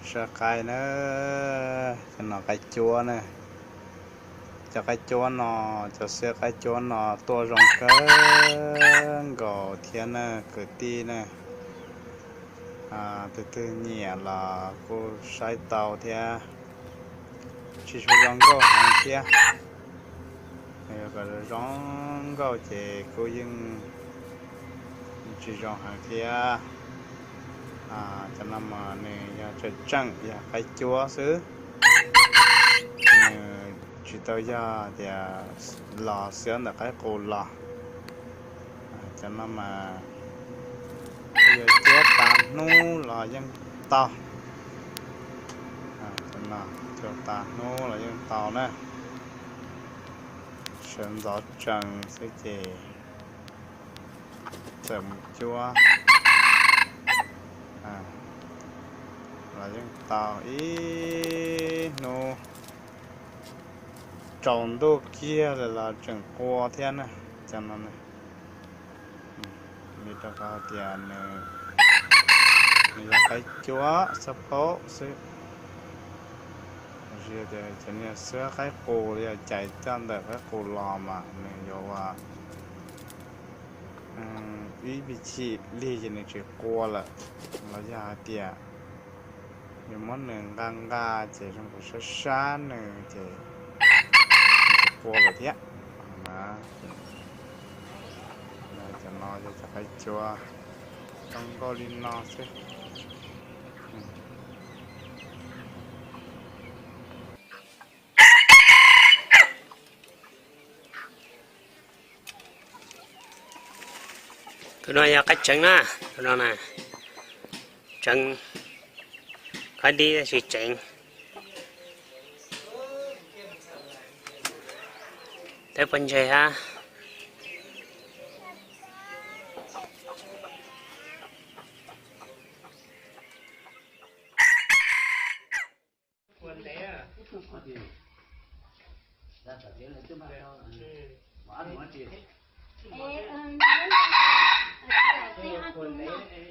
Saib qaib na, cov no qaib cuab na. Cov qaib cuab no, cov xiab qaib cuab no tuaj zoo kawg nkaus thiab na kwv tij na. Tus twg nyiam los kuj saib tau thiab. Tsis tshua zoo nkauj heev thiab. Yog kom zoo nkauj ces kuj yeej tsis zoo heev thiab. Cov no mas nws yog tseem tseem yog qaib cuab xwb, nws tsis tau yog tias los xiab ntawm qaib qus los. Cov no mas yog cuab tas hnub los yeej tau. Cov no cuab tas hnub los yeej tau na. Sawv ntxov tsees xwb ces txawm mus cuab los yeej tau ib hnub. Tsaus ntuj kiag lawm los tseem qua thiab na. Cov no vim rau qhov tias nws yog qaib cuab xab paub xwb. Tias cov niag xiab qaib qus los yog cais coj ntawm qaib qus los mas nws yuav ua ib me chim lig ces nws tsis qua lawm, los yog hais tias yus muab nws nqa nqa ces zoo nkaus sab sab nws ces nws tsis qua lawm thiab. Cov no yog cov qaib cuab zoo nkauj li no xwb. Tus no yog qaib tseev na, tus no na, tseev, qaib dib tab sis tseev. Teb pob ntseg hab.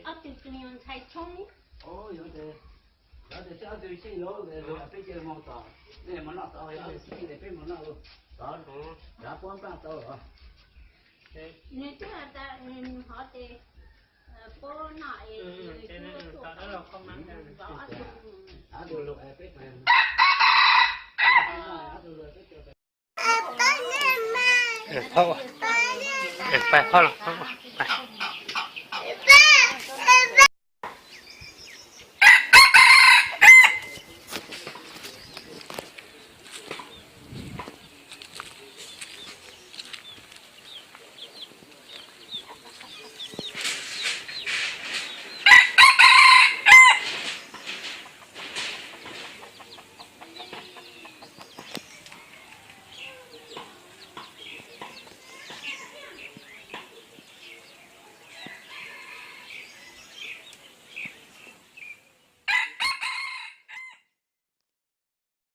Ob tug tus ntxhais tshoob. Nws twb hov ces puab noj es pais phauj los.